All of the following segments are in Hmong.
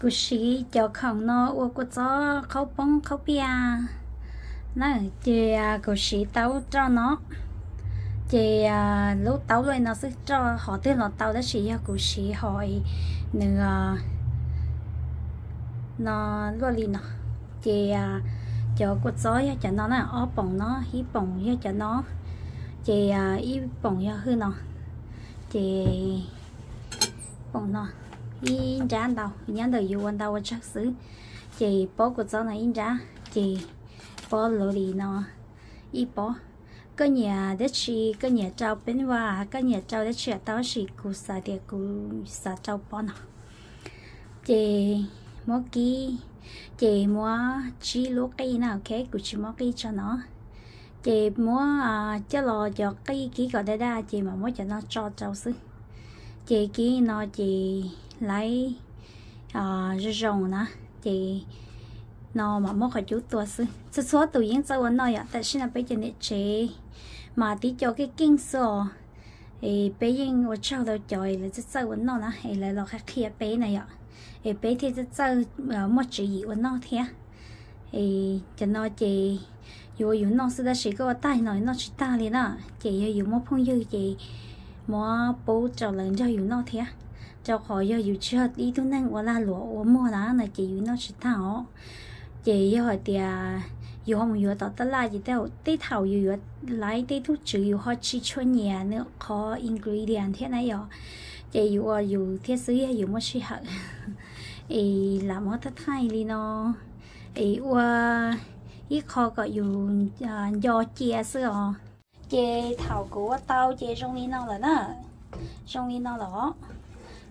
Kuv siv cov khoom no ua kua txob qhaub poob qhaub piaj na, ces kuv siv taub roj no, ces lub taub luaj no xwb, roj hov twg los tau tab sis yog kuv siv hov nws no luaj li no. Ces cov kua txob yog cov no na, ob poom no, ib poom yog cov no, ces ib poom yog hwj no, ces poom no ib nrab ntau, nyob ntawm yus ua ntau ua tsawg xwb. Ces pob kua txob no ib nrab, ces pob luv li no ib pob. Koj nyiam dab tsi, koj nyiam rau peeb vaj, koj nyiam rau dab tsi los tau, tab sis kuv xav tias kuv xav rau pob no. Ces muab kib, ces muab tsib lub qij na, ok, kuv tsis muab qij tso no. Ces muab coj los cov qij kib kom daj daj ces mam muab cov no tso rau xwb. Ces kib no ces laib zoo zoo na, ces no mam muab qhov cub tua xwb. Txhua txhua tus yeej txawj ua noj yom, tam sim no peb cov niam tsev mas tib co keej keej xwb os. Es peb yeej ua tsaug rau cov es lawv txawj txawj ua noj na, es lawv los qhia qhia peb na yom, es peb thiaj txawj txawj muaj tswv yim ua noj thiab. Es cov no ces yus ua yus noj xwb tab sis koj ua tag no noj tsis tag li na. Ces yog yus muaj phooj ywg ces muab pub rau lawv nrog yus noj thiab, rau qhov yog yus tsis yog ib tug neeg ua lag luam ua muag na no ces yus noj tsis tag os. Ces yog hais tias yus ho mus yuav tom tab laj ces tej thaum yus yuav laib tej tug tswv yus ho tsis tshua nyiam nws qhov ingredient thiab na yom, ces yus ua yus thiab xwb yog yus muaj sij hawm. Es lam muab thaij thaij li no, es ua ib qho kom yus nco cia xwb os. Ces thaum kuv ua tau ces zoo li no lawm na, zoo li no lawm os.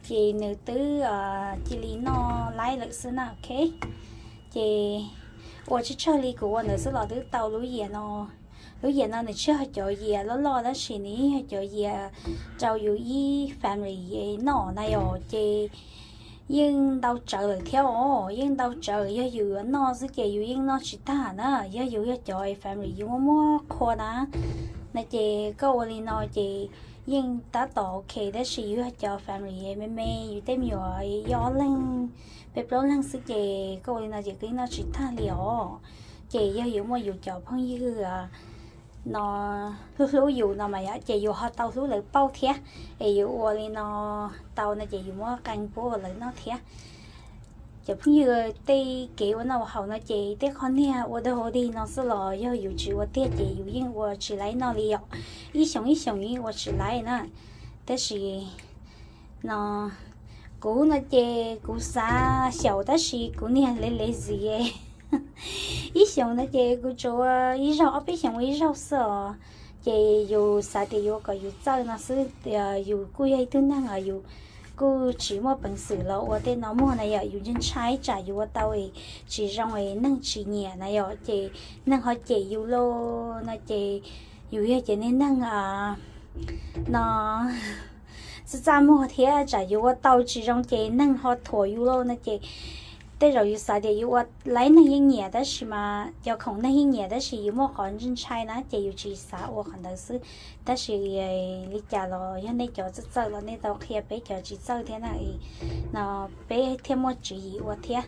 Ces nws twb cia li noj laib lawm xwb na, ok. Ces ua tsis tsawg li kuv ua ntawd xwb los twb tau lub yias no. Lub yias no nws tsis yog cov yias loj loj tab sis nws yeej yog cov yias rau yus ib family noj na yom, ces yeej ntau tsawv lawm thiab os, yeej ntau tsawv, yog yus yuav noj xwb ces yus yeej noj tsis tag na. Yog yus yog cov family yus muaj muaj qhua na, no ces koj ua li no ces yeej tab tom ok, tab sis yus yog cov family me me, yus tej me nyuam yog ob leeg, peb plaub leeg xwb ces koj ua li no ces koj yeej noj tsis tag li os. Ces yog yus muaj yus cov phooj ywg no hlub hlub yus no mas yom, ces yus ho tau hlub lawv pauj thiab. Es yus ua li no tau no ces yus muab qee pub lawv noj thiab. Cov phooj ywg, tej kev ua noj ua haus no ces tej qhov niag ua dog ua dig no xwb los yog yus tsis ua tiag ces yus yeej ua tsis laib noj li yom. Ib xyoos ib xyoos yeej ua tsis laib na. Tab sis no kuv no ces kuv xav xyaum tab sis kuv niag lazy lazy. Ib xyoos no ces kuv tsuas ua ib zaug, ob peb xyoos ua ib zaug xwb os. Ces yus xav tias yuav kom yus txawj no xwb, yus kuj yog ib tug neeg os, yus kuj tsis muaj peev xwm los ua tej no muag na yom. Yus ntshai tsam yus ua tau tsis zoo es neeg tsis nyiam na yom, ces neeg ho cem yus lauj no ces yus yog cov niag neeg no txaj txaj muag thiab tsam yus ua tau tsis zoo ces neeg ho thuam yus lauj no ces tej zaum yus xav tias yus ua laib neeg yeej nyiam tab sis mas cov khoom neeg yeej nyiam tab sis yus muaj qhov ntshai na ces yus tsis xav ua qhov ntawd xwb. Tab sis li cas los yog nej cov txawj txawj los nej tau qhia peb cov tsis txawj thiab na, no peb thiaj muaj tswv yim ua thiab.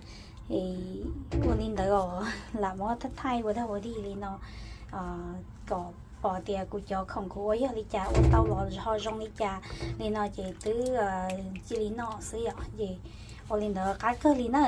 Ua li ntawd os, lam muab thaij thaij ua dog ua dig li no kom pom tias kuv cov khoom kuv ua yog li cas, ua tau los ho zoo li cas li no ces twb cia li noj xwb yom. Ces ua li ntawd qab kawg li na.